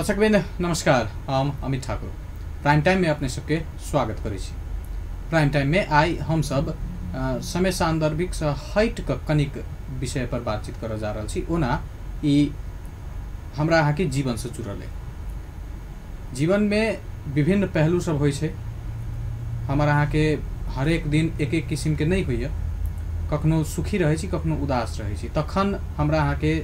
दर्शकवृंद नमस्कार, हम Amit Thakur prime time में अपने सबके स्वागत करै छी। प्राइम टाइम में आइ हम सब समय सान्दर्भिक से हटि कऽ कनिक विषय पर बातचीत करऽ जा रहल छी। ओना ई हमरा अहाँके जीवन से जुड़ल अइ। जीवन में विभिन्न पहलू सब होइ छै। हमर अहाँके हरेक दिन एक एक किसिमके नहि होइए। कखनो सुखी रहै छी, कखनो उदास रहै छी। तखन हमरा अहाँके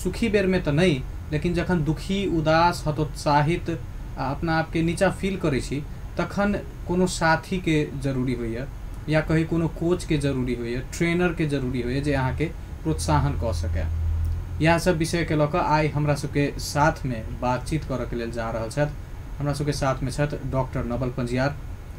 सुखी बेरमे तऽ नहि, लेकिन जखन दुखी, उदास, हतोत्साहित आ अपना आपके नीचा फील करै छी तखन कोनो साथीके जरूरी होइए, या कही कोनो कोचके जरूरी होइए, ट्रेनरके जरूरी होइए जे अहाँके प्रोत्साहन कऽ सकै। इएह सब विषयके लऽ कऽ आइ हमरा सबके साथमे बातचीत करऽके लेल जा रहल छथि। हमरा सबके साथमे छथि डॉक्टर नवल पंजियार।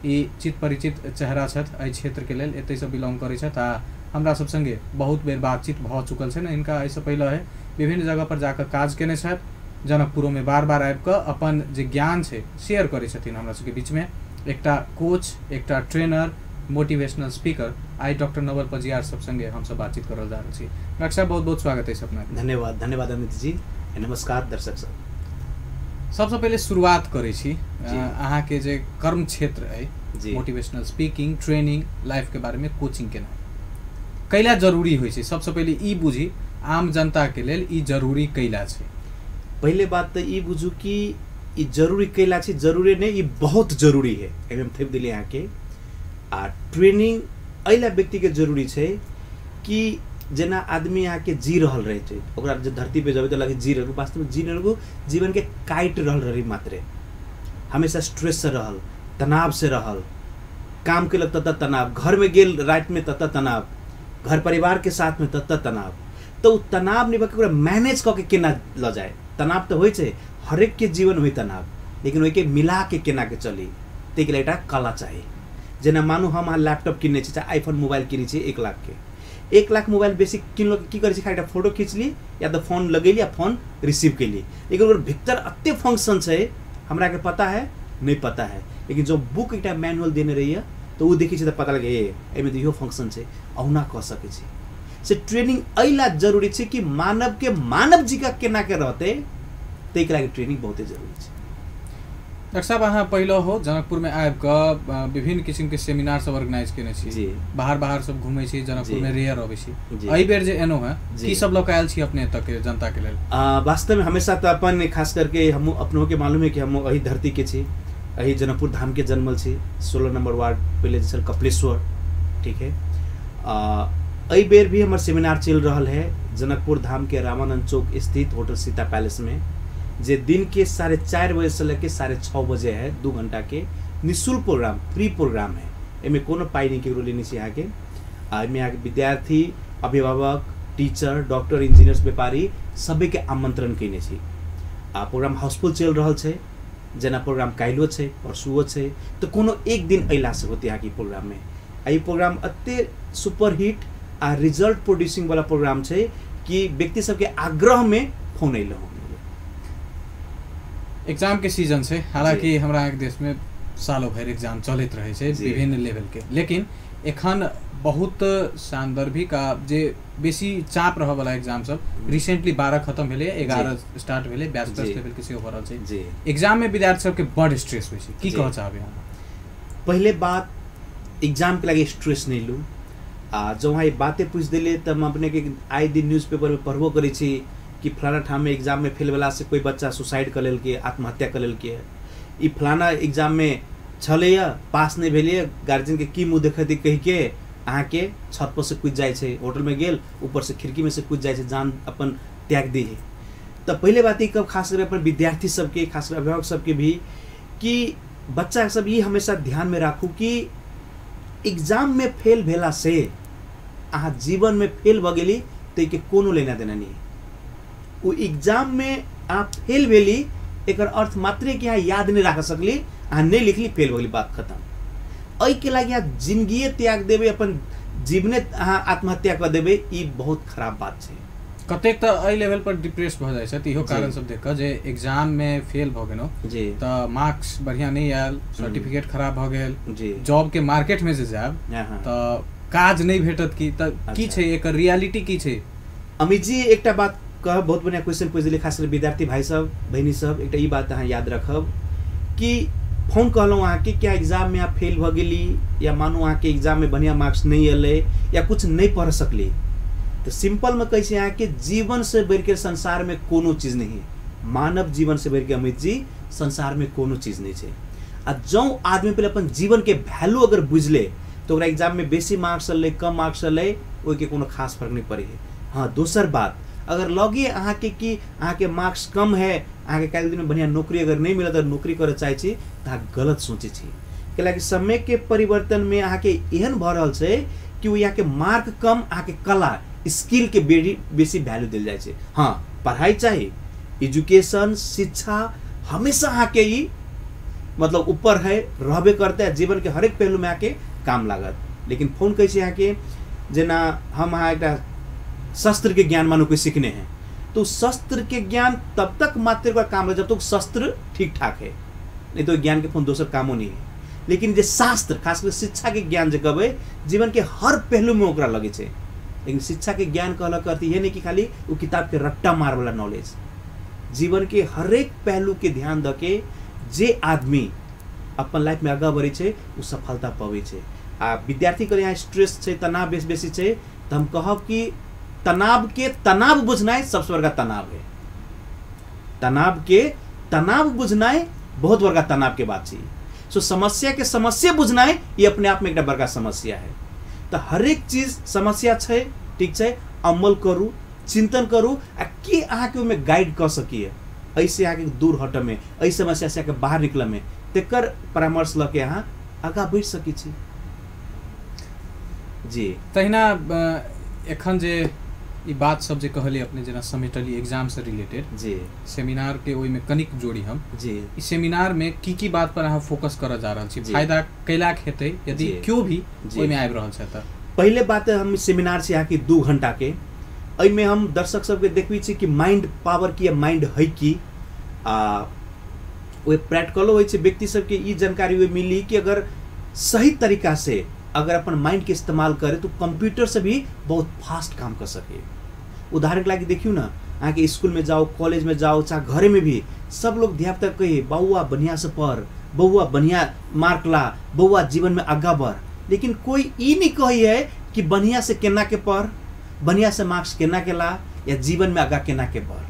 ई चित परिचित चेहरा छथि एहि क्षेत्रके लेल, एतहिसँ बिलोंग करै छथि आ हमरा सब संगे बहुत बेर बातचीत भऽ चुकल छै ने। हिनका एहिसँ पहिले है विभिन्न जगह पर जाकऽ काज केने छथि। जनकपुरोमे बार बार आबि कऽ अपन जे ज्ञान छै शेयर करै छथिन हमरा सबके बीचमे। एकटा कोच, एकटा ट्रेनर, मोटिवेशनल स्पीकर आइ डॉक्टर नवल पंजियार सब संगे हमसब बातचीत करल जा रहल छी। डॉक्टर साहब, बहुत बहुत स्वागत अछि अपना। धन्यवाद, धन्यवाद अमित जी। नमस्कार दर्शक सब। सबसँ पहिले शुरुआत करै छी अहाँके जे कर्म क्षेत्र अइ, मोटिवेशनल स्पीकिंग, ट्रेनिंग, लाइफ के बारेमे कोचिंग केनाइ कैला जरूरी होइ छै? सबसँ पहिले ई बुझी आम जनताके लेल ई जरूरी कैला छै। पहिले बात तऽ ई बुझू कि ई जरूरी कैला छै, जरूरी नहि, ई बहुत जरूरी है। एहिमे हम थपि देलियै अहाँके। आ ट्रेनिंग एहि लए व्यक्तिके जरूरी छै कि जेना आदमी अहाँके जी रहल रहै छै, ओकरा जे धरती पे जबै तऽ लगै जी रहल, वास्तवमे जी नहि रहल, जीवनके काटि रहल रही मात्रे। हमेशा स्ट्रेससँ रहल, तनावसँ रहल, काम केलक ततऽ तनाव, घरमे गेल रातिमे ततऽ तनाव, घर परिवारके साथमे ततऽ तनाव। तऽ ओ तनाव निभा के ओकरा मैनेज कऽ के केना लऽ जाय। तनाव तऽ होइ छै, हरेकके जीवन होइ तनाव, लेकिन ओहिके मिला के केना के चली ताहिके लेल एकटा कला चाही। जेना मानू हम अहाँ लैपटॉप किनै छी चाहे आईफोन मोबाइल किनै छी 1 लाख के, 1 लाख मोबाइल बेसी किनलो की करै छी, खाली एकटा फोटो खींचली या तऽ फोन लगेली या फोन रिसीव केली, लेकिन ओकर भीतर एते फंक्शन छै हमरा के पता है नहीं पता है। लेकिन जो बुक एकटा मैनुअल देने रहिए तऽ ओ देखै छी तऽ पता लगे एहिमे तऽ इहो फंक्शन छै, अहुना कऽ सकै छी। से ट्रेनिंग एहि ला जरूरी छै कि मानव के मानव जीका केना के रहतै, ताहिके लागि ट्रेनिंग बहुते जरूरी छै। डॉक्टर साहब, अहाँ पहिले हो जनकपुरमे आबि कऽ विभिन्न किसिमके सेमिनार सब ऑर्गेनाइज केने छी, बाहर बाहर सब घुमै छी, जनकपुरमे रेयर अबै छी। एहि बेर जे एनो है की सब लऽ कऽ आयल छी अपने एतऽ के जनता के लेल? वास्तवमे हमेशा तऽ अपन खास करके हम अपनों के मालूम है कि हम एही धरती के छी, एही जनकपुर धाम के जन्मल छी, 16 नंबर वार्ड पहले छल कपिलेश्वर, ठीक है। एहि बेर भी हमर सेमिनार चलि रहल है जनकपुर धाम के रामानंद चौक स्थित होटल सीता पैलेस में, जे दिन के 4:30 बजे से लेके 6:30 बजे है, 2 घंटा के निःशुल्क प्रोग्राम, फ्री प्रोग्राम है। एहिमे कोनो पाइ नहीं केकरो लेने छी अहाँके। एहिमे अहाँके विद्यार्थी, अभिभावक, टीचर, डॉक्टर, इंजीनियर्स, व्यापारी सबके आमंत्रण कयने छी। आ प्रोग्राम हाउसफुल चलि रहल छै, जेना प्रोग्राम काल्हिओ छै, परसुओ छै, तऽ कोनो एक दिन अयलासँ होतै अहाँके ई प्रोग्राममे। आ ई प्रोग्राम एते सुपरहिट आ रिजल्ट प्रोड्यूसिंग वाला प्रोग्राम छै कि व्यक्ति सबके आग्रहमे फोन अयलहुँ। एग्जाम के सीजन छै, हालांकि हमरा अहाँके देशमे सालों भरि एग्जाम चलैत रहै छै विभिन्न लेवल के, लेकिन एखन बहुत सान्दर्भिक आ जे बेसी चाप रहऽ वाला एग्जाम सब रिसेंटली 12 खत्म भेलै, 11 स्टार्ट भेलै, बैचलर्स लेवल के सेहो भऽ रहल छै। एग्जाम में विद्यार्थी सबके बड स्ट्रेस होइ छै, की कहऽ चाहबै अहाँ? पहिले बात, एग्जाम के लागि स्ट्रेस नहि लू। आ जब अहाँ ई बाते पूछि देलियै तऽ हम अपने के आइ दिन न्यूज़पेपरमे पढ़बो करै छी कि फलाना ठाममे एग्जाममे फेल भेलासँ कोइ बच्चा सुसाइड कऽ लेलकै, आत्महत्या कऽ लेलकै, ई फलाना एग्जाममे छलैए पास नहि भेलैए, गार्जियनके की मुँह देखेतै कहिके अहाँके छत पर से कूदि जाइ छै, होटलमे गेल ऊपरसँ खिड़कीमे से कूदि जाइ छै, जान अपन त्याग दै है। तऽ पहिले बात ई कहब खास कर अपन विद्यार्थी सबके, खास कर अभिभावक सबके भी, कि बच्चा सब ई हमेशा ध्यानमे राखू कि एग्जाममे फेल भेला से अहाँ जीवनमे फेल भऽ गेली ताहिके कोनो लेना देना नहि। ओ एग्जाममे अहाँ फेल भेली एकर अर्थ मात्रे कि अहाँ याद नहि राख सकली, अहाँ नहि लिखली, फेल भऽ गेली, बात खतम। एहिके लागि अहाँ जिंदगिए त्याग देबै, अपन जीवने अहाँ आत्महत्या कऽ देबै, ई बहुत खराब बात छै। कतेक तऽ एहि लेवल पर डिप्रेस भऽ जाइ छथि इहो कारण सब देख कऽ जे एग्जाममे फेल भऽ गेलहुँ तऽ मार्क्स बढ़िआँ नहि आयल, सर्टिफिकेट खराब भऽ गेल, जॉबके मार्केटमे जे जायब तऽ काज नहि भेटत, की तऽ की छै एकर रियलिटी की छै? अमित जी, एकटा बात कह बहुत बढ़िया क्वेश्चन पूछि देलियै, खास कर विद्यार्थी भाई सब बहिनी सब, एकटा ई बात अहाँ याद रखब कि फोन कहलहुँ अहाँके क्या एग्जाम में अहाँ फेल भऽ गेली या मानू अहाँके एग्जाम में बढ़िया मार्क्स नहीं एलै या कुछ नहीं पढ़ सकली, तो सिंपल में कहै छी अहाँके जीवन से बढ़िके संसार में कोनो चीज नहीं है। मानव जीवन से बढ़िके अमित जी संसार में कोनो चीज नहीं है। आ जौं आदमी पहले अपन जीवन के वैल्यू अगर बुझले तो ओकरा एग्जाम में बेसी मार्क्स एलै कम मार्क्स एलै ओहिके कोनो खास फर्क नहीं पड़े है। हाँ, दोसर बात अगर लगे अहाँके कि अहाँके मार्क्स कम है, अहाँके काल्हि दिनमे बढ़िया नौकरी अगर नहीं मिलत, अगर नौकरी करऽ चाहै छी तऽ अहाँ गलत सोचै छी। कैलाकि समयके परिवर्तनमे अहाँके एहन भऽ रहल छै कि ओ अहाँके मार्क कम अहाँके कला स्किलके बेसी वैल्यू देल जाइ छै। हाँ, पढ़ाइ चाही, एजुकेशन शिक्षा हमेशा अहाँके ई मतलब ऊपर है, रहबे करतै, जीवनके हरेक पहलूमे अहाँके काम लागत। लेकिन फोन कहै छी अहाँके जेना हम अहाँ एकटा शस्त्र के ज्ञान मानू कोई सीखने हैं तो शस्त्र के ज्ञान तब तक मात्र का काम है जब तक शस्त्र ठीक ठाक है, नहीं तो ज्ञान के फोन दोसर कामो नहीं है। लेकिन जे शास्त्र खास कर शिक्षा के ज्ञान जे कहबै जीवन के हर पहलू में ओकरा लगे छै। लेकिन शिक्षा के ज्ञान कहलक अर्थ ये नहीं कि खाली वो किताब के रट्टा मार वाला नॉलेज, जीवन के हरेक पहलू के ध्यान दऽ के जे आदमी अपन लाइफ में आगाँ बढ़ै छै ओ सफलता पबै छै। आ विद्यार्थी के यहाँ स्ट्रेस छै, तनाव बेसी छै, तऽ हम कहब कि तनाव के तनाव बुझनाइ सबसे बड़का तनाव है। तनाव के तनाव बुझनाइ बहुत बड़का तनाव के बात छै। सो समस्या के समस्या बुझनाइ ये अपने आप में एक बड़का समस्या है। तो हरेक चीज समस्या छै, ठीक छै, अमल करू, चिंतन करू आ के अहाँके ओहिमे गाइड कऽ सकिए, एहिसे अहाँके दूर हटऽमे, एहि समस्या से अहाँके बाहर निकलऽमे, तेकर परामर्श लऽ के अहाँ आगाँ बढ़ि सकै छी। जी, तहिना एखन जे ई बात सब जे कहलियै अपने जेना समेटली एग्जाम से रिलेटेड, जी, सेमिनार के ओहिमे कनिक जोड़ी हम, जी, ई सेमिनार में की की बात पर अहाँ फोकस करऽ जा रहल छी, फायदा कैलाक हेतै यदि केओ भी ओहिमे आबि रहल छै तऽ? पहिले बात हम सेमिनार छै अहाँके 2 घंटा के, एहिमे हम दर्शक सबके देखबै छी कि माइंड पावर की माइंड है की, आ ओहि प्रैक्टिकलो होइ छै व्यक्ति सबके ई जानकारी ओहि मिली कि अगर सही तरीका से अगर अपन माइंड के इस्तेमाल करे तो कंप्यूटर से भी बहुत फास्ट काम कर सके। उदाहरण के लागि देखियौ न, अहाँके स्कूल में जाओ, कॉलेज में जाओ, चाहे घरे में भी सब लोग धियापुता कहे बौआ बढ़िया से पढ़, बौआ बढ़िया मार्क ला, बौआ जीवन में आगा बढ़, लेकिन कोई ई नहीं कही है कि बढ़िया से केना के पढ़, बढ़िया से मार्क्स केना के ला या जीवन में आगा केना के बढ़।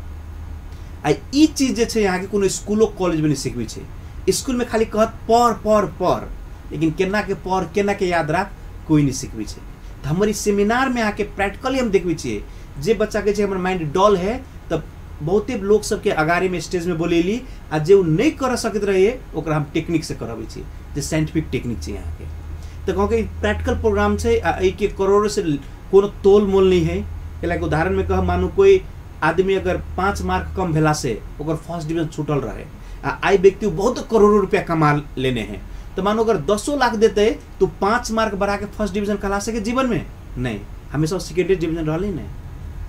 आ ई चीज जे छै अहाँके कोनो स्कूलो कॉलेज में नहीं सिखबै छै। स्कूल में खाली कहत पढ़ पढ़ पढ़, लेकिन केना के पढ़ केना के याद राख कोई नहीं सिखबै छै। तऽ हमर ई सेमिनार में अहाँके प्रैक्टिकली हम देखबै छियै जे बच्चा कहै छै हमर माइंड डल है तऽ बहुते लोक सबके अगाड़ी में स्टेज में बोलेली आ जे ओ नहीं कर सकैत रहिए ओकरा हम टेक्निक से करबै छी, जे साइंटिफिक टेक्निक छै अहाँके। तऽ कहू कि प्रैक्टिकल प्रोग्राम छै आ एहिके करोड़ों से कोनो तोल मोल नहीं है। कैलाकि उदाहरण में कह मानू कोई आदमी अगर 5 मार्क कम भेला से ओकर फर्स्ट डिवीजन छूटल रहे आ आई व्यक्ति बहुत करोड़ों रुपया कमा लेने हैं, तो मानो अगर 10 लाख देते तो 5 मार्क बढ़ा के फर्स्ट डिवीजन कहला सके जीवन में? नहीं, हमेशा सेकेंडरी डिवीजन रहले नहीं।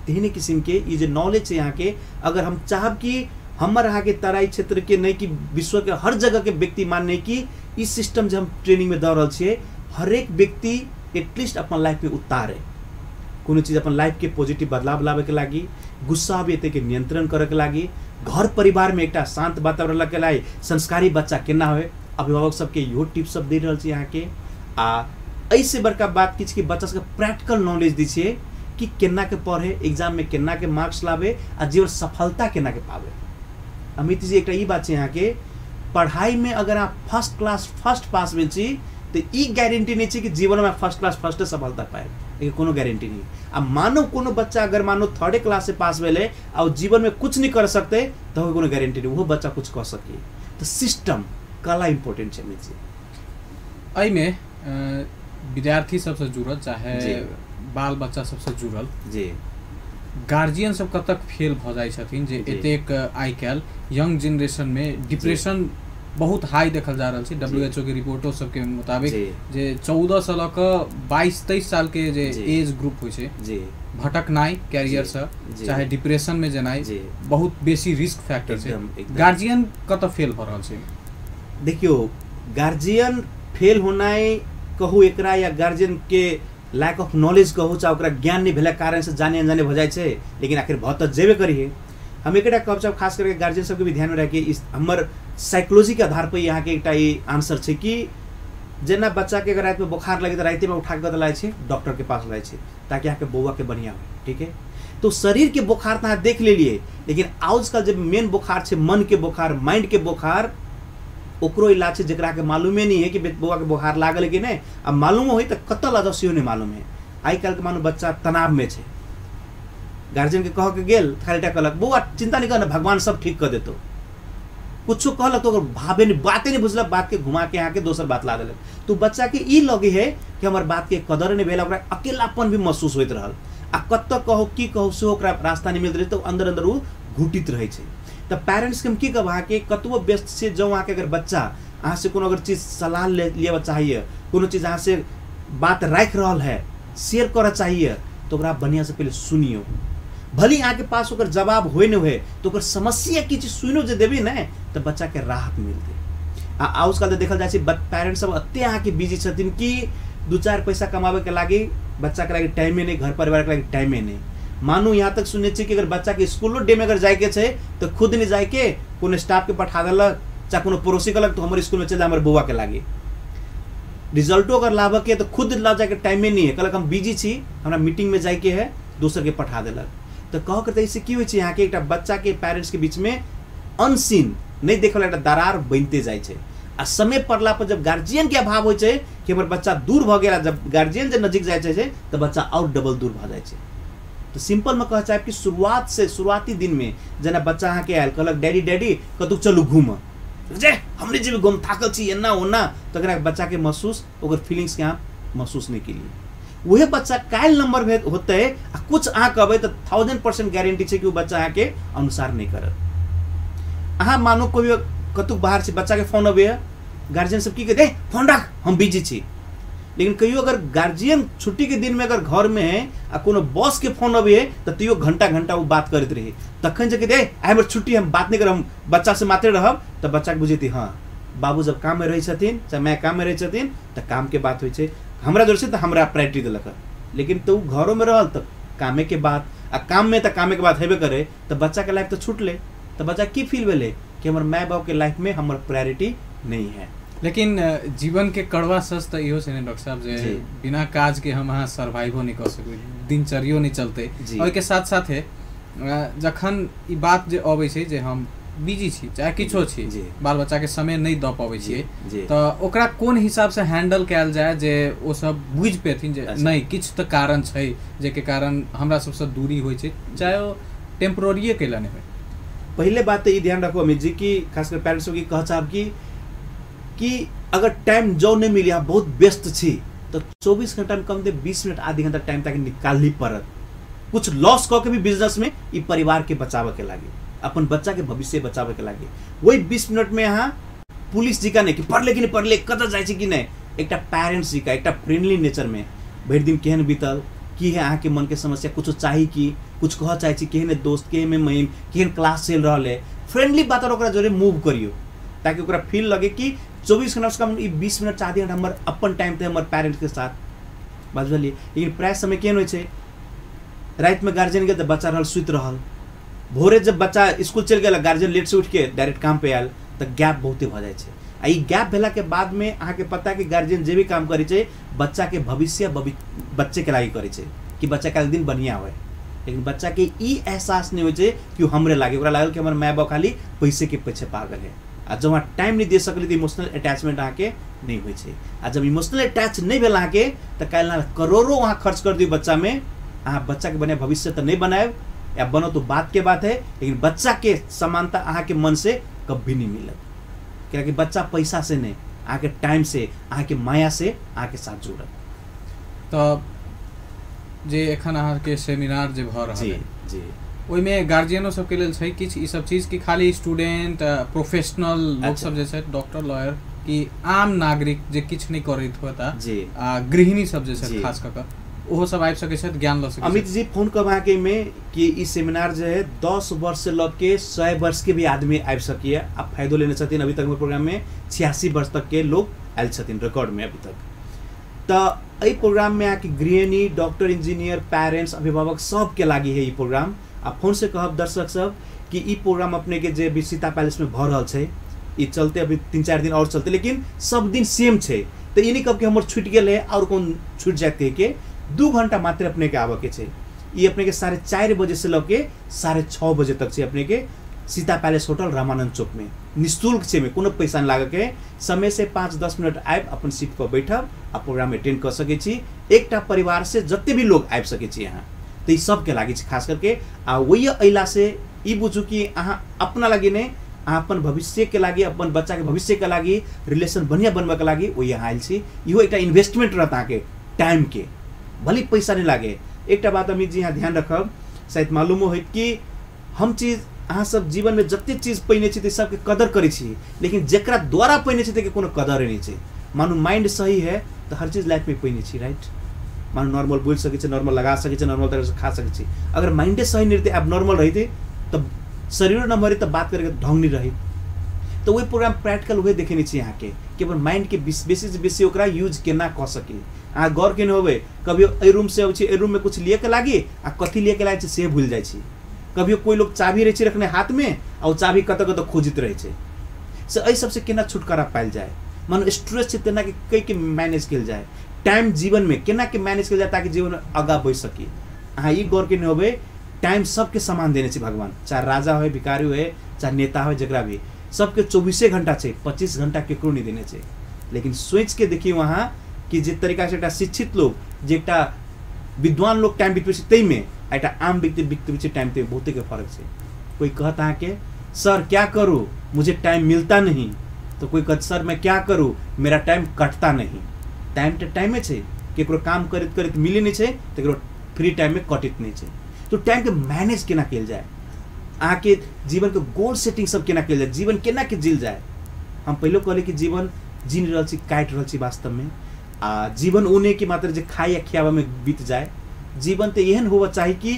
तेहने किस्म के ई जे नॉलेज छै अहाँके, अगर हम चाहब कि हमर अहाँके तराई क्षेत्र के नहीं कि विश्व के हर जगह के व्यक्ति मानने कि ई सिस्टम जे हम ट्रेनिंग में दऽ रहल छियै हरेक व्यक्ति एटलीस्ट अपन लाइफ में उतारे कोनो चीज, अपन लाइफ के पॉजिटिव बदलाव लाबे के लागि, गुस्सा आबे के नियंत्रण करे के लागि, घर परिवार में एकटा शांत वातावरण के लागि, संस्कारी बच्चा केना होय, अभिभावक सबके इहो टिप्स सब दे रहल छी अहाँके। आ एहिसे बड़का बात किछु कि बच्चा सबके प्रैक्टिकल नॉलेज दै छियै कि केना के पढ़े, एग्जाम में केना के मार्क्स लाबे आ जीवन सफलता केना के पाबे। अमित जी एकटा ई बात छै अहाँके, पढ़ाई में अगर अहाँ फर्स्ट क्लास फर्स्ट पास भेल छी तऽ ई गारंटी नहीं छै कि जीवन में फर्स्ट क्लास फर्स्ट सफलता पाएब, एकर कोनो गारंटी नहीं। आ मानो कोनो बच्चा अगर मानो थर्डे क्लास से पास भेलै आ जीवन में कुछ नहीं कर सकते तऽ कोनो गारंटी नहीं ओहो बच्चा कुछ कऽ सकी। तऽ सिस्टम कला इम्पोर्टेंट छै अमित जी। एहिमे विद्यार्थी सबसँ जुड़ल चाहे बाल बच्चा सबसँ जुड़ल जी गार्जियन सब कतक फेल भऽ जाइ छथिन जे एतेक आइ काल्हि यंग जनरेशन में डिप्रेशन बहुत हाई देखल जा रहल छै। WHO के रिपोर्टो सबके मुताबिक जे 14 से लऽ कऽ 22-23 साल के जे एज ग्रुप होइ छै जी भटकनाइ कैरियर से चाहे डिप्रेशन में जेनाइ बहुत बेसी रिस्क फैक्टर छै। गार्जियन कतऽ फेल भऽ रहल छै? देखियौ, गार्जियन फेल होनाइ कहू एकरा या गार्जियन के लैक ऑफ नॉलेज कहू चाहे ओकरा ज्ञान नहीं भेला कारण से जाने अनजाने भऽ जाइ छै, लेकिन आखिर भऽ तऽ जेबे करी। हम एकटा कहब चाहब खास करके गार्जियन सबके भी ध्यान में राखि, इस हमर साइकोलॉजी के आधार पर यहाँ के एकटा ई आंसर छै कि जेना बच्चा के अगर रातिमे बोखार लगे तऽ रातिमे उठा के लाए छै डॉक्टर के पास लाए छै ताकि अहाँके बौआ के बढ़िया हो, ठीक है। तो शरीर के बोखार तो अहाँ देख लेलिए, लेकिन आजकल जब मेन बोखार छै मन के बोखार, माइंड के बोखार, ओकरो इलाज छै जकरा के मालूमे नहीं है कि बौआ के बोखार लागल कि नहीं, आ मालूमो होइ तऽ कतऽ लऽ जाउ सेहो नहीं मालूम है। आइ काल्हि के मानू बच्चा तनाव में छै, गार्जियन के कह के गेल खाली टा कहलक बौआ चिंता नहीं कर, भगवान सब ठीक कर देतो, कुछो कहलक तो ओकर भावे नहीं, बाते नहीं बुझलक, बात के घुमा के अहाँके दोसर बात ला देलक। तो बच्चा के ई लगे है कि हमर बात के कदर नहीं भेल, ओकरा अकेलापन भी महसूस होइत रहल, आ कतऽ कहू की कहू सेहो ओकरा रास्ता नहीं मिलैत रहै, तो अंदर अंदर ओ घुटित रहै छै। तऽ पेरेंट्स के हम की कहब, अहाँके कतबो व्यस्त से जँ अहाँके अगर बच्चा अहाँ से कोनो अगर चीज सलाह लेबऽ चाहिए, कोनो चीज अहाँ से बात राखि रहल है, शेयर करऽ चाहिए, तो ओकरा बढ़िआँ से पहिले सुनियौ, भले अहाँके पास ओकर जवाब होय नहि होय, तो ओकर समस्या की चीज सुनो जे देबी ने तऽ बच्चाके राहत मिलतै। आ आजकल तऽ देखल जाइ छै पेरेंट्स सब एते अहाँके बिजी छथिन कि 2-4 पैसा कमाबैके लागि बच्चाके लागि टाइमे नहि, घर परिवारके लागि टाइमे नहि। मानू यहाँ तक सुनने छी कि अगर बच्चाके स्कूलो डे में अगर जाइके छै तऽ खुद नहि जाइके कोनो स्टाफके पठा देलक, चाहे कोनो पड़ोसी कहलक तो हमर स्कूलमे चलि जा हमर बौआके लागि। रिजल्टो अगर लाबऽके तऽ खुद लऽ जाइके टाइमे नहि है, कहलक हम बिजी छी, हमरा मीटिंगमे जाइके है, दोसरके पठा देलक। तऽ कहके तऽ एहिसँ की होइ छै अहाँके एकटा बच्चाके पेरेंट्सके बीचमे अनसीन नहि देखल एकटा दरार बनिते जाइ छै। आ समय पड़ला पर जब गार्जियनके अभाव होइ छै कि हमर बच्चा दूर भऽ गेल, जब गार्जियन जे नजीक जाइ छै तऽ बच्चा आओर डबल दूर भऽ जाइ छै। तऽ सिंपलमे कहऽ चाहब कि शुरुआत से शुरुआती दिनमे जेना बच्चा अहाँके आयल कहलक डैडी डैडी कतहु चलू घूमऽ, जे हम नहि जेबै घूम, थाकल छी एना ओना, तकरा बच्चाके महसूस ओकर फीलिंग्सके अहाँ महसूस नहि केलियै। वह बच्चा काल्हि नंबर भेद होतै आ कुछ अहाँ कहबै तऽ 1000% गारंटी छै कि ओ बच्चा अहाँके अनुसार नहि करत। अहाँ मानू कोइ कतहु बाहर छै, बच्चाके फोन अबैए, गार्जियन सब की कहै फोन राख हम बिजी छी, लेकिन कहियो अगर गार्जियन छुट्टीके दिनमे अगर घरमे है आ कोनो बॉसके फोन अबैए तऽ तैयो घंटा घंटा ओ बात करैत रहै, तखन जे कहै आइ हमर छुट्टी हम बात नहि करब, हम बच्चासँ मात्रे रहब, तऽ बच्चाके बुझेतै हँ बाबू जब काममे रहै छथिन चाहे माय काममे रहै छथिन तऽ कामके बात होइ छै, हमरा जोर से तऽ हमरा प्रायोरिटी देलक। लेकिन तऽ ओ घरोमे रहल तऽ कामेके बात, आ काममे तऽ कामेके बात हेबे करे, तऽ बच्चाके लाइफ तऽ छुटलै, तऽ बच्चा की फील भेलै कि हमर माय बापके लाइफमे हमर प्रायोरिटी नहीं है। लेकिन जीवन के कड़वा सच तऽ इहो छै ने डॉक्टर साहब जे बिना काज के हम अहाँ सर्वाइवो नहीं कर सकबै, दिनचर्यो नहीं चलते। ओहिके साथ साथे जखन ई बात जे अबै छै जे हम बिजी छी चाहे किछो छी, बाल बच्चा के समय नहीं दऽ पबै छियै, तऽ ओकरा कोन हिसाब से हैंडल कयल जाय जे ओ सब बुझि पेथिन जे नहि किछु तऽ कारण छै जाहिके कारण हमरा सबसँ दूरी होइ छै, चाहे ओ टेम्पोररीए कैला नहि होइ। पहिले बात तऽ ई ध्यान राखू अमित जी कि खासकर पेरेंट्स सबके कह चाहब कि अगर टाइम जौ नहीं मिली, अहाँ बहुत व्यस्त छी तऽ 24 घंटा में कम से 20 मिनट आधी घंटा टाइम ताकि निकाल ही पड़त, कुछ लॉस कऽ के भी बिजनेस में ई परिवार के बचाबऽ के लागी, अपन बच्चा के भविष्य बचाबऽ के लागी। वही 20 मिनट में अहाँ पुलिस जी का नहीं कि पढ़ले कि नहीं पढ़ले, कतऽ जाइ छै कि नहीं, एकटा पेरेंट्स जी का एकटा फ्रेंडली नेचर में भरि दिन केहन बीतल, की है अहाँके मन के समस्या, कुछो चाही कि कुछ कहऽ चाहै छी, केहन दोस्त, केहन महिम, केहन क्लास चलि रहल है, फ्रेंडली बात ओकरा जोरे मूव करियौ ताकि ओकरा फील लगे कि 24 घंटा से कम ई 20 मिनट आधी घंटा हमर अपन टाइम तऽ हमर पेरेंट्स के साथ बात बुझलियै। लेकिन प्राय समय केहन होइ छै, रातिमे गार्जियन गेल तऽ बच्चा रहल सुति रहल, भोरे जब बच्चा स्कूल चलि गेल गार्जियन लेट से उठि के डायरेक्ट काम पे आयल तऽ गैप बहुते भऽ जाइ छै। आ ई गैप भेलाके बादमे अहाँके पता कि गार्जियन जे भी काम करै छै बच्चाके भविष्य बच्चेके लागि करै छै कि बच्चा काल्हि दिन बढ़िआँ होइ, लेकिन बच्चाके ई एहसास नहि होइ छै कि हमरे लागे, ओकरा लागल कि हमर माय बाप खाली पैसेके पीछे पागल है। आ जब अहाँ टाइम नहि दे सकली तऽ इमोशनल अटैचमेंट अहाँके नहि होइ छै, आ जब इमोशनल अटैच नहि भेल अहाँके तऽ काल्हि अहाँ करोड़ों अहाँ खर्च कर दियौ बच्चामे, अहाँ बच्चाके बढ़िआँ भविष्य तऽ नहि बनायब या बनो तो बात के बात है, लेकिन बच्चा के समानता अहाँके मन से कभी नहीं मिलत, कियाकि बच्चा पैसा से नहीं, अहाँके टाइम से, अहाँके माया से अहाँके साथ जुड़त। तऽ जे एखन अहाँके सेमिनार जे भऽ रहल जी जी ओहिमे गार्जियनो सबके लेल छै किछु ई सब चीज कि खाली स्टूडेंट प्रोफेशनल लोक सब जे छै डॉक्टर लॉयर कि आम नागरिक जे किछु नहि करैत होता जी आ गृहिणी सब जे छै खास कऽ कऽ ओहो सब आबि सकै छथि, ज्ञान लऽ सकै। अमित जी फोन करब अहाँके में कि ई सेमिनार जे है 10 वर्ष से लऽ के 100 वर्ष के भी आदमी आबि सकैए आ फायदो लेने छथिन। अभी तक हमर प्रोग्राम में 86 वर्ष तक के लोग आयल छथिन रिकॉर्ड में अभी तक। त एहि प्रोग्राम में अहाँके गृहिणी, डॉक्टर, इंजीनियर, पेरेंट्स, अभिभावक सबके लागि है ई प्रोग्राम। आ फोन से कहब दर्शक सब कि ई प्रोग्राम अपने के जे भी सीता पैलेस में भऽ रहल छै, ई चलते अभी 3-4 दिन और चलते, लेकिन सब दिन सेम छै। तऽ ई नहीं कहब कि हमर छूटि गेल है और कौन छूटि जायत कहि के, 2 घंटा मात्र अपने के आबऽ के छै। ई अपने के 4:30 बजे से लऽ के 6:30 बजे तक छै अपने के सीता पैलेस होटल रामानंद चौक में, निःशुल्क छै, में कोनो पैसा नहीं लागऽ के। समय से 5-10 मिनट आबि अपन सीट पर बैठब आ प्रोग्राम अटेंड कऽ सकै छी। एकटा परिवार से जते भी लोग आबि सकै छी यहाँ, तऽ ई सबके लागि छै खास करके। आ वही अयला से ई बुझू कि अहाँ अपना लागि नहि, अहाँ अपन भविष्यके लागि, अपन बच्चाके भविष्यके लागि, रिलेशन बढ़िआँ बनबऽके लागि ओहि यहाँ आयल छी। इहो एकटा इन्वेस्टमेंट रहत अहाँके टाइमके, भले पैसा नहीं लागे। एकटा बात अमित जी यहाँ ध्यान रखब, शायद मालूमो होइत कि हम चीज अहाँ सब जीवन में जते चीज पहिने छी सबके कदर करै छी, लेकिन जकरा द्वारा पहिने छी ताहिके कोनो कदरे नहीं छै। मानू माइंड सही है तऽ हर चीज लाइफ में पहिने छी, राइट? मानू नॉर्मल बोलि सकै छी, नॉर्मल लगा सकै छी, नॉर्मल तरह से खा सकै छी। अगर माइंडे सही नहीं रहतै, आब नॉर्मल रहितै तऽ शरीरो नम्हर तऽ बात करैके ढंग नहीं रही। तऽ ओहि प्रोग्राम प्रैक्टिकल उहे देखेने छी अहाँके कि अपन माइंडके बेसी से बेसी ओकरा यूज केना कऽ सकी। अहाँ गौर केने होबै, कभियो एहि रूम से अबै छी, एहि रूममे कुछ लिएके लागि आ कथी लिएके लागि से भूलि जाइ छी। कभियो कोइ लोग चाभी रहै छै रखने हाथमे आ ओ चाभी कतऽ कतऽ खोजित रहै छै। से एहि सबसे केना छुटकारा पायल जाय, मानू स्ट्रेस छै तेना के कै के मैनेज कयल जाय, टाइम जीवनमे केना के मैनेज कयल जाय ताकि जीवनमे आगाँ बढ़ि सकी। अहाँ ई गौर केने होबै, टाइम सबके समान देने छै भगवान, चाहे राजा होय, भिखारी होय, चाहे नेता होय, जकरा भी, सबके 24 घंटा छै, 25 घंटा केकरो नहीं देने छै। लेकिन सोचि के देखियौ अहाँ कि जे तरीका से एकटा शिक्षित लोग, जे एकटा विद्वान लोग टाइम बितबै छै ताहिमे, एकटा आम व्यक्ति बितबै छै टाइम, ताहिमे बहुते के फर्क छै। कोई कहत अहाँके सर क्या करूँ मुझे टाइम मिलता नहीं, तो कोई कहत सर मैं क्या करूँ मेरा टाइम कटता नहीं। टाइम तऽ टाइमे छै, केकरो काम करैत करैत मिलै नहि छै तऽ केकरो फ्री टाइममे कटैत नहि छै। तो टाइमके मैनेज केना कयल जाय, अहाँके जीवनके गोल सेटिंग सब केना कयल जाय, जीवन केना के जील जाय। हम पहिलो कहली कि जीवन जी रहल छी, काटि रहल छी वास्तवमे। आ जीवन ओ नहि कि मात्र जे खाइ या खियाबऽमे बीत जाय, जीवन तऽ एहन होबऽ चाही कि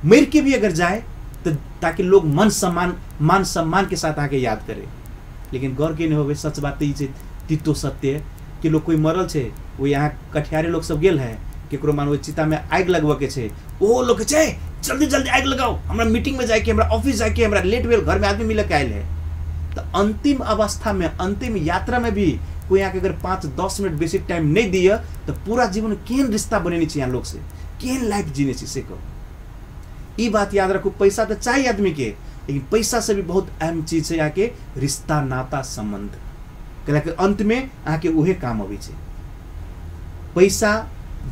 मरि के भी अगर जाय तऽ ताकि लोग मन सम्मान, मान सम्मान के साथ अहाँके याद करे। लेकिन गौर के नहि होबै, सच बात तऽ ई छै, तीतो सत्य कि लोग कोई मरल छै, ओ यहाँ कटिहारे लोग सब गेल है, केकरो मान ओहि चितामे आगि लगबऽके छै, ओहो लोग छै जल्दी जल्दी आगि लगाओ, हमरा मीटिंगमे जाइके, हमरा ऑफिस जाइके, हमरा लेट भेल, घरमे आदमी मिलके आयल है। तऽ अंतिम अवस्थामे, अंतिम यात्रामे भी कोई अहाँके अगर 5-10 मिनट बेसी टाइम नहीं दिए तऽ पूरा जीवन केहन रिश्ता बनेने छी यहाँ लोग से, केहन लाइफ जीने छी से कहू। ई बात याद रखू, पैसा तऽ चाही आदमीके, लेकिन पैसा से भी बहुत अहम चीज छै अहाँके रिश्ता, नाता, सम्बन्ध। कैलाकि अंतमे अहाँके उहे काम अबै छै। पैसा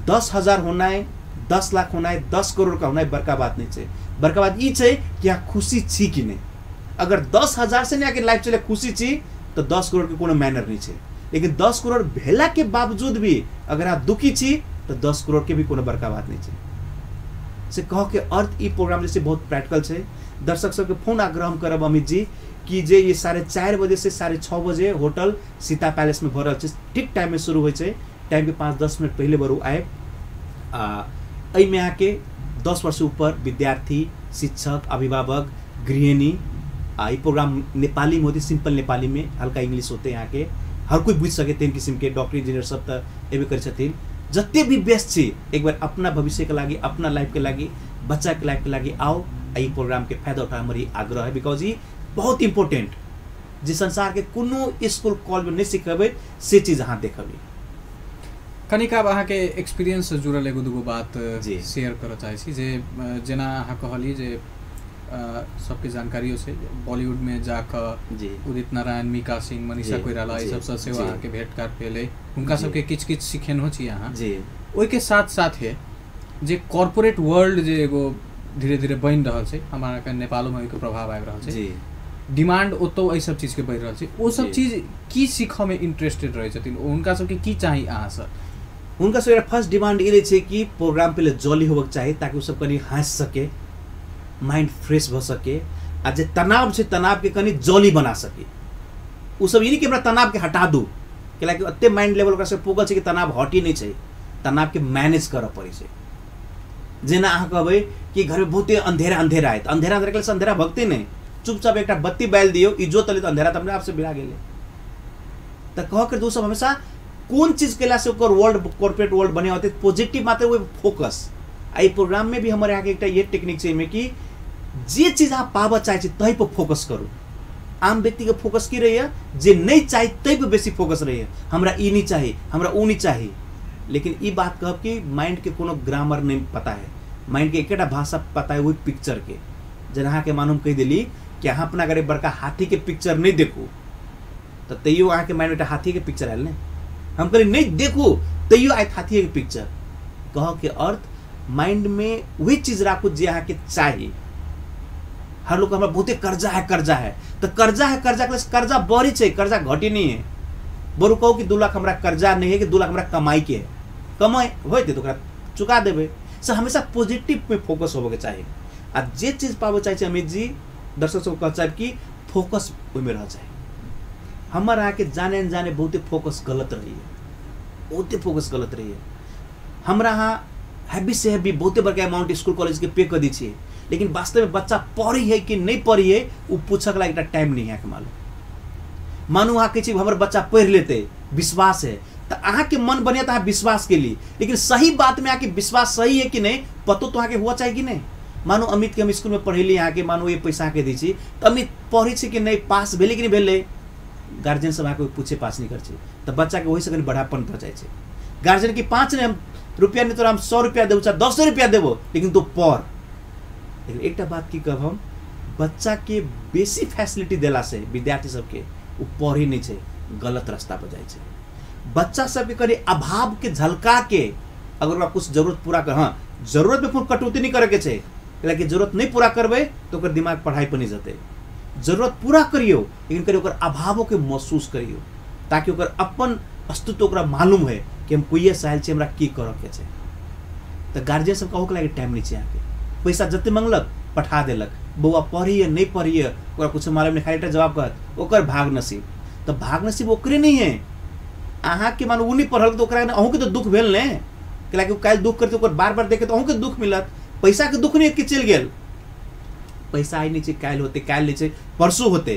10,000 होनाइ, 10 लाख होनाइ, 10 करोड़ का होनाइ बड़का बात नहीं छै। बड़का बात ई छै कि अहाँ खुशी छी कि नहि। अगर 10,000 से नहि अहाँके लाइफ चले खुशी छी तऽ 10 करोड़ के कोनो मैनर नहीं छै। लेकिन 10 करोड़ भेला के बावजूद भी अगर अहाँ दुखी छी तऽ 10 करोड़ के भी कोनो बड़का बात नहीं छै। से कह के अर्थ ई प्रोग्राम जे छै बहुत प्रैक्टिकल छै। दर्शक सबके फोन आग्रह हम करब अमित जी कि जे ये 4:30 बजे से 6:30 बजे होटल सीता पैलेस में भऽ रहल छै, ठीक टाइम में शुरू होइ छै, टाइम के 5-10 मिनट पहिले बरू आयब। आ एहिमे अहाँके 10 वर्ष ऊपर विद्यार्थी, शिक्षक, अभिभावक, गृहिणी, आ ई प्रोग्राम नेपाली में होते, सिंपल नेपाली में, हल्का इंग्लिश होते, अहाँके हर कोई बुझि सके तेहन किसिमके, डॉक्टर इंजीनियर सब तऽ एबे करै छथिन। जते भी व्यस्त छी एक बार अपना भविष्यके लागि, अपना लाइफके लागि, बच्चाके लाइफके लागि आओ आ ई प्रोग्रामके फायदा उठा, हमर ई आग्रह है। Because ई बहुत इम्पोर्टेंट जे संसारके कोनो स्कूल कॉलेजमे नहि सिखेबै से चीज अहाँ देखबै। कनिक आब अहाँके एक्सपीरियंस से जुड़ल एगो दूगो बात शेयर करऽ चाहै छी। जे जेना अहाँ कहलियै जे सबके जानकारियो छै, बॉलीवुडमे जाकऽ उदित नारायण, मीका सिंह, मनीषा कोइराला, ई सबसँ सेहो अहाँके भेंटघाट भेलै, हुनका सबके किछु किछु सिखेनहो छी अहाँ। ओहिके साथ साथे जे कॉर्पोरेट वर्ल्ड जे एगो धीरे धीरे बनि रहल छै, हमरा अहाँके नेपालोमे ओहिके प्रभाव आबि रहल छै, डिमांड ओतौ एहि सब चीजके बढ़ि रहल छै, ओ सब चीज की सीखऽमे इंटरेस्टेड रहै छथिन, हुनका सबके की चाही अहाँसँ? हुनका सबके फर्स्ट डिमांड ई रहै छै कि प्रोग्राम पहिले जॉली होबक चाही ताकि ओ सब कनि हँसि सके, माइंड फ्रेश भऽ सके, आ जे तनाव छै तनावके कनि जॉली बना सके। ओ सब ई नहि कि हमरा तनावके हटा दू, कैलाकि एते माइंड लेवल ओकरा सबके पुगल छै कि तनाव हटी नहि छै, तनावके मैनेज करऽ पड़ै छै। जेना अहाँ कहबै कि घरमे बहुते अंधेरा अंधेरा है, तऽ अंधेरा अंधेरा के अंधेरा भगतै नहि, चुपचाप एकटा बत्ती बालि दियौ, इजोत अलै तऽ अंधेरा तऽ अपने आपसँ बिरा गेलै। तऽ कहऽ के ओ सब हमेशा कोन चीज केला से ओकर वर्ल्ड कॉर्पोरेट वर्ल्ड बढ़िया होते, पॉजिटिव मात्र ओहि फोकस। आ ई प्रोग्राम में भी हमर अहाँके एकटा इहे टेक्निक छै एहिमे कि जे चीज अहाँ पाबऽ चाहै छी ताहि पर फोकस करू। आम व्यक्तिके फोकस की रहैए, जे नहि चाही ताहि पर बेसी फोकस रहैए, हमरा ई नहि चाही, हमरा ओ नहि चाही। लेकिन ई बात कहब कि माइंडके कोनो ग्रामर नहि पता है, माइंडके एकेटा भाषा पता है, वही पिक्चरके। जेना अहाँके मानू हम कहि देली कि अहाँ अपना घरे बड़का हाथीके पिक्चर नहि देखू, तऽ तैयो अहाँके माइंडमे एकटा हाथीके पिक्चर आयल ने, हम कहली नहि देखू तैयो आयत हाथीके पिक्चर। कहऽके अर्थ माइंडमे वही चीज राखू जे अहाँके चाही। हर लोग हमरा बहुते कर्जा है, कर्जा है, तऽ कर्जा है, कर्जा के कर्जा बढ़ी छै, कर्जा घटी नहीं है। बरू कहू कि 2 लाख हमरा कर्जा नहीं है कि 2 लाख हमरा कमाई के है, कमाई होते तो ओकरा चुका देबै। से हमेशा पॉजिटिव में फोकस होबे के चाही। आ जे चीज पाबऽ चाहै छै अमित जी, दर्शक सब कह चाहब कि फोकस ओहिमे रह चाही। हमर अहाँके जाने अनजाने बहुते फोकस गलत रहैए, बहुते फोकस गलत रहैए। हमरा अहाँ हैवी से हैवी बहुते बड़का अमाउंट स्कूल कॉलेज के पे कऽ दै छियै, लेकिन वास्तवमे बच्चा पढ़ी है कि नहि पढ़ी है ओ पूछक ला एकटा टाइम नहीं है अहाँके मालूम। मानू अहाँ कहै छी हमर बच्चा पढ़ि लेतै, विश्वास है, तऽ अहाँके मन बढ़िया तऽ अहाँ विश्वास केली, लेकिन सही बातमे अहाँके विश्वास सही है कि नहीं पतो तो अहाँके हुआ चाही कि नहीं। मानू अमित के हम स्कूलमे पढ़ेली, अहाँके मानू ये पैसा अहाँके दै छी, तऽ अमित पढ़ै छै कि नहि, पास भेलै कि नहि भेलै, गार्जियन सब अहाँके पूछे पास नहि करै छै, तऽ बच्चाके ओहिसँ कनि बढ़ापन भऽ जाइ छै। गार्जियन के 5 नहि हम रुपया नहीं तोरा हम 100 रुपया देबो चाहे 10 रुपया देबो, लेकिन तो पढ़। लेकिन एकटा बात की कहब हम, बच्चाके बेसी फैसिलिटी देलासँ विद्यार्थी सबके ओ पढ़ै नहि छै, गलत रास्ता पर जाइ छै। बच्चा सबके कनि अभावके झलका के अगर ओकरा कुछ जरूरत पूरा कर, हाँ जरूरतमे कोनो कटौती नहि करैके छै, कैलाकि जरूरत नहि पूरा करबै तऽ ओकर दिमाग पढ़ाइ पर नहि जेतै। जरूरत पूरा करियौ, लेकिन कनि ओकर अभावोके महसूस करियौ, ताकि ओकर अपन अस्तित्व ओकरा मालूम है कि हम कोइएसँ आयल छी, हमरा की करऽके छै। तऽ गार्जियन सब कहूके लागि टाइम नहि छै अहाँके, पैसा जते मंगलक पठा देलक, बौआ पढ़िए नहीं पढ़िए ओकरा कुछ मालूम नहीं, खाली एकटा जवाब कहत ओकर भाग नसीब। तऽ भाग नसीब ओकरे नहीं है, अहाँके मानू ओ नहि पढ़ल तऽ ओकरा अहूँके तऽ दुख भेल ने, कैलाकि ओ काल्हि दुख करतै ओकर बार बार देखे तऽ अहूँके दुख मिलत। पैसाके दुख नहीं कि चलि गेल, पैसा आइ नहि छै काल्हि होतै, काल्हि नहि छै परसू होतै।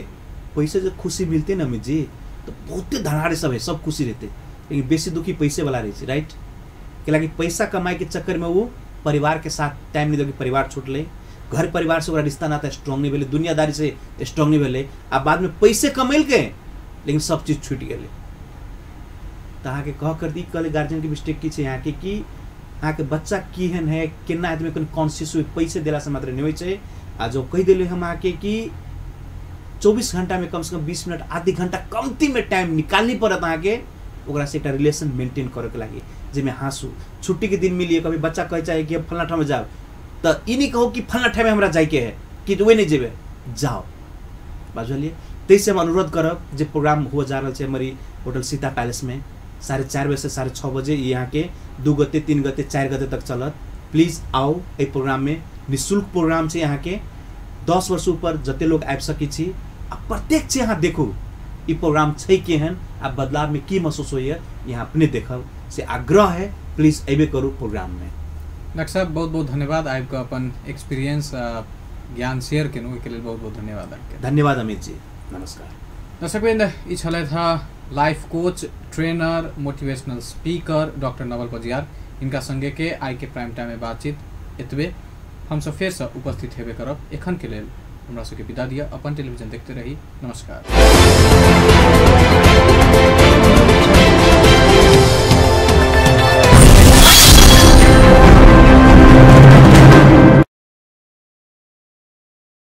पैसे जे खुशी मिलतै ने अमित जी, तऽ बहुते धनारे सब है, सब खुशी रहतै, लेकिन बेसी दुखी पैसे वाला रहै छै, राइट। कैलाकि पैसा कमाइके चक्करमे ओ परिवारके साथ टाइम नहि देलकै, परिवार छुटलै, घर परिवार से ओकरा रिश्ता नाता स्ट्रॉन्ग नहीं भेलै, दुनियादारी से स्ट्रॉन्ग नहीं भेलै, आ बादमे पैसे कमेलकै लेकिन सब चीज छुटि गेलै। तऽ अहाँके कह कर दी कहलै गार्जियनके मिस्टेक की छै अहाँके कि अहाँके बच्चा केहन है केना आदमी कनि कॉन्शियस होइ, पैसे देलासँ मात्र नहि होइ छै। आ जो कहि देलियै हम अहाँके कि 24 घंटामे कमसँ कम 20 मिनट आधी घंटा कमतीमे टाइम निकालही पड़त अहाँके ओकरासँ एकटा रिलेशन मेंटेन करैके लागि, जाहिमे हाँसू छुट्टीके दिन मिलिए। कभी बच्चा कहै चाहे कि हम फल्लाँ ठाममे जायब, तऽ ई नहि कहू कि फल्लाँ ठाममे हमरा जाइके है कि ओहि नहि जेबै, जाओ। बुझलियै? ताहिसँ हम अनुरोध करब जे प्रोग्राम हुअ जा रहल छै हमर ई होटल सीता पैलेसमे 4:30 बजे से 6:30 बजे, ई अहाँके 2 गते 3 गते 4 गते तक चलत। प्लीज आउ एहि प्रोग्राममे, निःशुल्क प्रोग्राम छै अहाँके, 10 वर्ष ऊपर जते लोग आबि सकै छी। आ प्रत्यक्ष अहाँ देखू ई प्रोग्राम छै केहन आ बदलावमे की महसूस होइए, यहाँ अपने देखब, से आग्रह है, प्लीज अयबे करू प्रोग्राममे। डॉक्टर साहब बहुत बहुत धन्यवाद, आबि कऽ अपन एक्सपीरियंस ज्ञान शेयर केलहुँ, ओहिके लेल बहुत बहुत धन्यवाद अहाँके। धन्यवाद अमित जी, नमस्कार। दर्शकवृंद, ई छलथि हँ life coach, trainer, motivational speaker doctor Naval Pajiyar. इनका संगे के आइ के प्राइम टाइम में बातचीत एतबे। हमसब फेरसँ उपस्थित हेबे करब। एखन के लेल हमरा सबके विदा दिअ। अपन टेलीविजन देखते रही। नमस्कार।